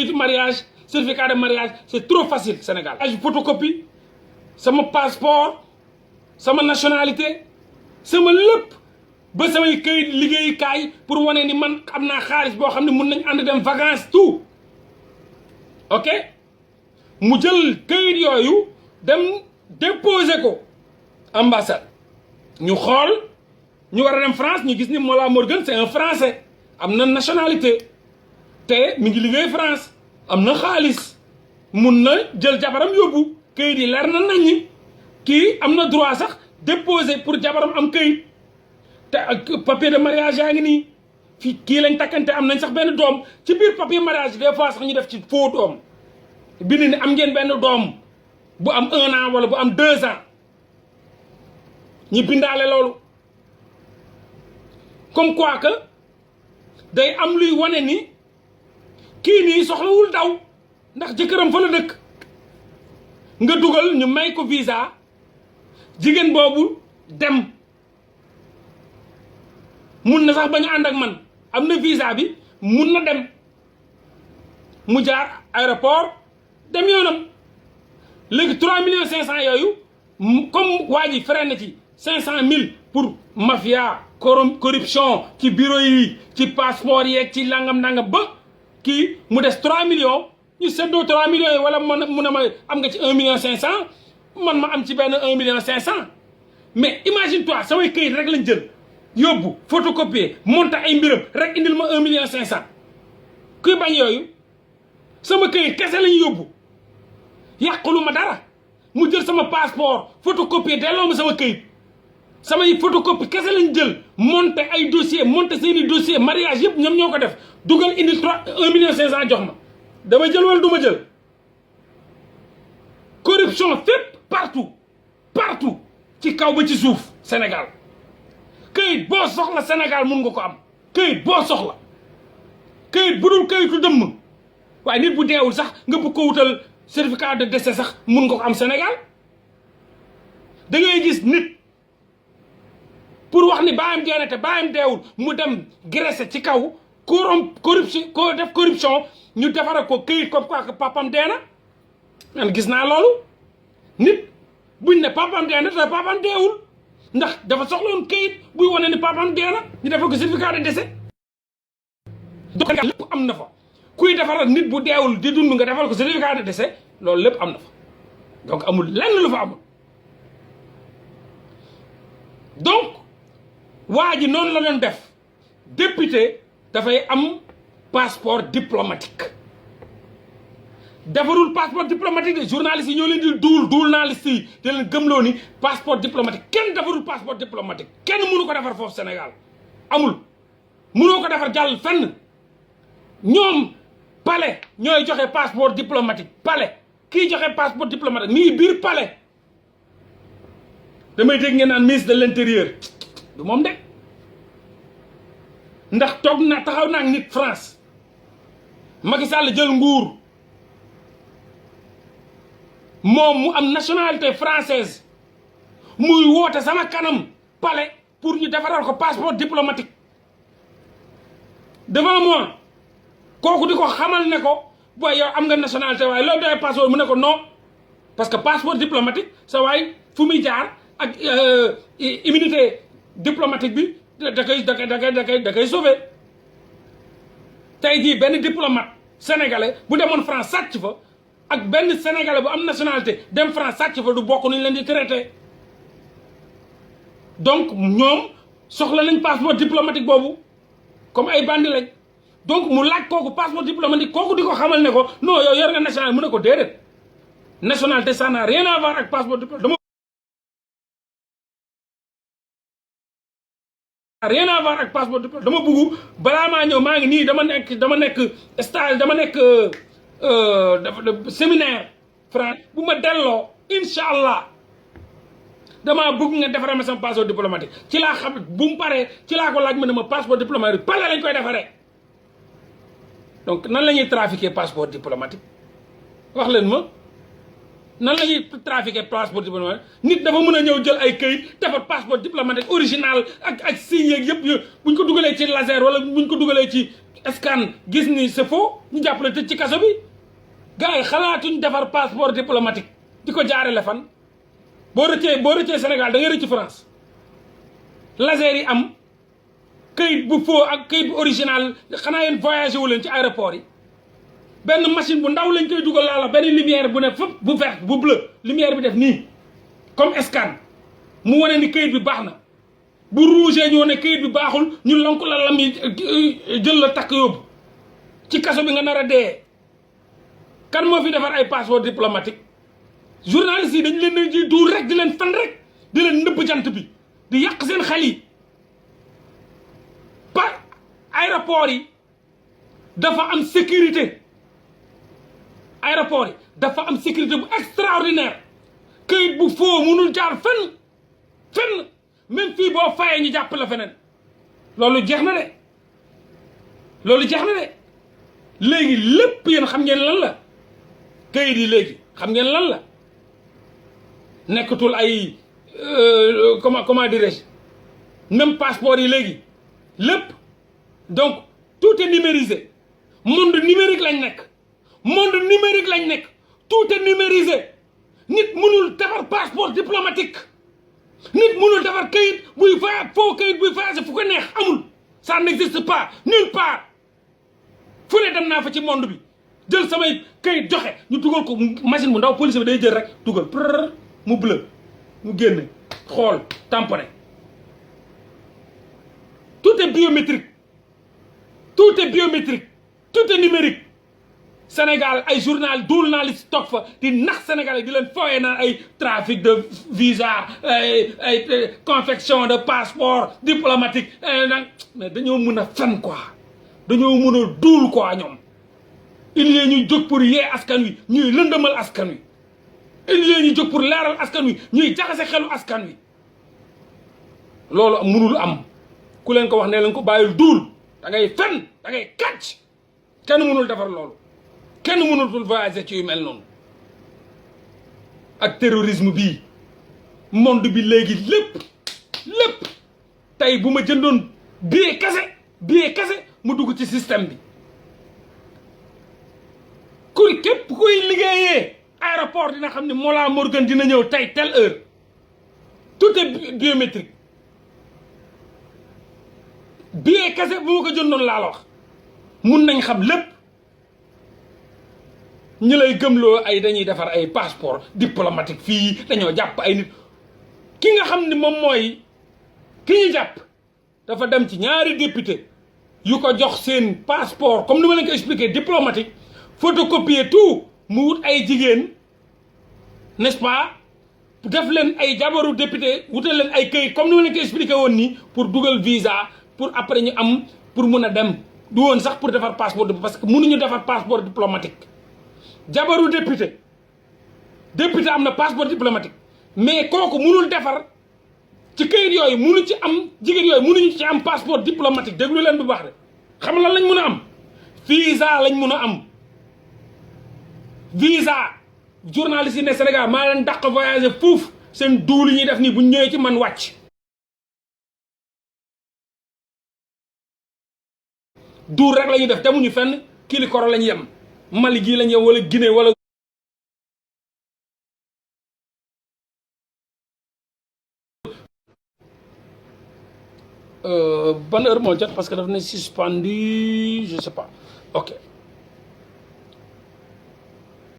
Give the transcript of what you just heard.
këyitu mariage certificat de mariage c'est trop facile Sénégal. ay photocopie sama passeport sama nationalité sama lépp ba samay këyit liggéeyukaay pour wane ni man am naa xaalis boo xam ne mun nañ ànd dem vacances tout ok mu jël këyit yooyu dem déposer ko ambassade ñu xool ñu war a dem France ñu gis ni Mollah Morgun c'est un français am na nationalité te mi ngi liggéey France am na xaalis mun na jël jabaram yóbbu këyit yi leer na naññi kii am na droit sax déposer pour jabaram am këyit te ak papier de mariage yaa ngi nii fii kii lañ takkante am nañ sax benn doom ci biir papier mariage des fois sax ñu def ci faux doom bind ni am ngeen benn doom bu am 1 an wala bu am 2 ans ñi bindaale loolu comme quoi que day am luy wane ni kii nii soxlawul daw ndax jëkkëram fa la dëkk nga dugal ñu may ko visa jigéen boobu dem mun na sax bañ a ànd ak man am na visa bi mun na dem mu jaar aéroport dem yoonam léegi 3 millions 500 yooyu comme waa ji frais na ci 500 000 pour mafia corruption ci bureau yi ci passeport yeeg ci langam-nangam ba kii mu des 3 millions ñu seddoo 3 millions yi wala mun na ma am nga ci 1 million 500 man ma am ci benn 1 million 500 mais imagine toi samay këyit rek lañ jël yóbbu photocopier monter ay mbiram rek indil ma 1 million 500 kuy bañ yooyu sama këyit kese lañ yóbbu yàqulu ma dara mu jël sama passeport photocopier delloo ma sama këyit samay photocopie kese lañ jël monter ay dossier monter seeni dossier mariage yëpp ñoom ñoo ko def dugal indi 1 million 500 jox ma dama jël wala du ma jël corruption fépp partout ci kaw ba ci suuf Sénégal këyit boo soxla Sénégal mun nga ko am këyit boo soxla këyit bu dul këyitu dëmm waaye nit bu deewul sax nga bëgg ko wutal certificat de décès sax mun nga ko am Sénégal da ngay gis nit pour wax ni baayam dee na te baayam deewul mu dem graisser ci kaw corruption ko def corruption ñu defara ko këyit comme quoi que papam dee na man gis naa loolu nit buñ ne papam dee na te papam deewul ndax dafa soxloon këyit buy wane ni papam dee na ñu defal ko certificat de décès donc lépp am na fa kuy defaral nit bu deewul di dund nga defal ko certificat de décès loolu lépp am na fa donc amul lenn lu fa amul donc waa ji noonu la doon def député dafay am passeport diplomatique defarul passeport diplomatique de journalistes yi ñoo leen di journalistes yi di leen gëmloo ni passeport diplomatique kenn defarul passeport diplomatique kenn mënu ko defar foofu Sénégal amul mënoo ko defar jàll fenn ñoom palais ñooy joxe passeport diplomatique palais kii joxe passeport diplomatique mi ngi biir palais damay dégg ngeen naan ministre de l'intérieur du moom de ndax toog na taxaw naa nit France Macky Sall jël nguur moom mu am nationalité française muy woote sama kanam palais pour ñu defaral ko passeport diplomatique devant moi kooku di ko xamal ne ko booy yow am nga nationalité waaye loolu doy passeport mu ne ko non parce que passeport diplomatique sa waay fu muy jaar ak immunité diplomatique bi da koy sauver tey jii benn diplomate sénégalais bu demoon France sàcc fa ak benn sénégalais bu am nationalité dem France sàcc fa du bokk nuñ leen di traité donc ñoom soxla nañ passeport diplomatique boobu comme ay bandi lañ donc mu laaj kooku passeport diplomatique kooku di ko xamal ne ko non yow yor nga nationalité mu ne ko déedéet nationalité ça n'a rien à voir ak passeport diplomatique rien à voir ak passeport diplomatique dama bëgg balaa maa ñëw maa ngi nii dama nekk stage dama nekk séminaire France bu ma delloo incha allah damaa bëgg nga defaral ma sama passeport diplomatique ci laa xam bu mu paree ci laa ko laaj ma ne ma passeport diplomatique pale lañ koy defaree donc nan la ñuy trafiquer passeport diplomatique wax leen ma nan la ñuy trafiquer passeport diplomatique nit dafa mën a ñëw jël ay këyit defar passeport diplomatique original ak signe yeeg yëpp buñ ko dugalee ci laser wala buñ ko dugalee ci scan gis ni c'est faux ñu jàppale tëj ci kaso bi gars yi xalaatuñ defar passeport diplomatique di ko jaarale fan boo rëccee Sénégal da ngay rëcc France laser yi am këyit bu faux ak këyit bu original xanaa yéen voyagé wu leen ci aéroport yi benn machine bu ndaw lañ koy dugal laala benn lumière bu ne fëpp bu vert bu bleu lumière bi def nii comme scan mu wane ni këyit bi baax na bu rouge ñoo ne këyit bi baaxul ñu lonk la lam yi jël la takk yóbbu ci kaso bi nga nar a dee kan moo fi defar ay passeport diplomatique journalistes yi dañ leen di duur rek di leen fan rek di leen nëbb jant bi di yàq seen xel yi par aéroport yi dafa am sécurité aéroport yi dafa am sécurité bu extraordinaire këyit bu faux mënul jaar fenn même fii boo fayee ñu jàpp la feneen loolu jeex na de léegi lépp yéen xam ngeen lan la këyit yi léegi xam ngeen lan la nekkatul ay comment dirais-je même passeport yi léegi lépp donc tout est numérisé monde numérique lañ nekk tout est numérisé nit mënul defar passeport diplomatique nit mënul defar kayit buy voyage foo kayit buy voyage fu ko neex amul ça n'existe pas nulle part fu ne dem naa fa ci monde bi jël samay kayit joxe ñu dugal ko machine bu ndaw police bi day jël rek dugal prr mu bleu mu génne xool tamponné tout est biométrique tout est numérique Sénégal ay Dournaliste toog fa di nax Sénégalais di leen fooyee naan ay trafic de visa ay confection de passeport diplomatique mais dañoo mën a fen quoi dañoo mën a duul quoi ñoom il y ñuy jóg pour yee askan wi ñuy lëndëmal askan wi il y ñu jóg pour leeral askan wi ñuy jaxase xelu askan wi loolu mënul am ku leen ko wax ne leen ko bàyyil duul da ngay fen da ngay kàcc kenn mënul defar loolu kenn mënatul voyager ci yu mel noonu ak terrorisme bii monde bi léegi lépp tey bu ma jëndoon billet kese mu dugg ci système bi képp kuy liggéeyee aéroport dina xam ne Mollah Morgun dina ñëw tey telle heure tout est biométrique billet kese bu ma ko jëndoon laa la wax mun nañ xam lépp ñi lay gëmloo ay dañuy defar ay passeport diplomatique fii dañoo jàpp ay nit ki nga xam ne moom mooy ki ñu jàpp dafa dem ci ñaari député yu ko jox seen passeport comme ni ma leen ko expliqué diplomatique photocopier tout mu wut ay jigéen n'est-ce pas def leen ay jabaru député wutal leen ay këyit comme ni ma leen ko expliqué woon nii pour dugal visa pour après ñu am pour mun a dem du woon sax pour defar passeport parce que mënuñu defar passeport diplomatique jabaru député am na passeport diplomatique mais kooku mënul defar ci këyit yooyu mënu ci am jigéen yooyu mënuñu ci am passeport diplomatique déglu leen bu baax de xam lan lañ mën a am visa lañ mën a am visa journaliste yi ne Sénégal maa leen dàq voyager fuuf seen duul yi ñuy def nii bu ñëwee ci man wàcc duul rek la ñuy def demuñu fenn Kilikoro la ñu yem Mali gii la ñu yem wala Guinée wala ban heure moo jot parce que daf ne suspendu je sais pas ok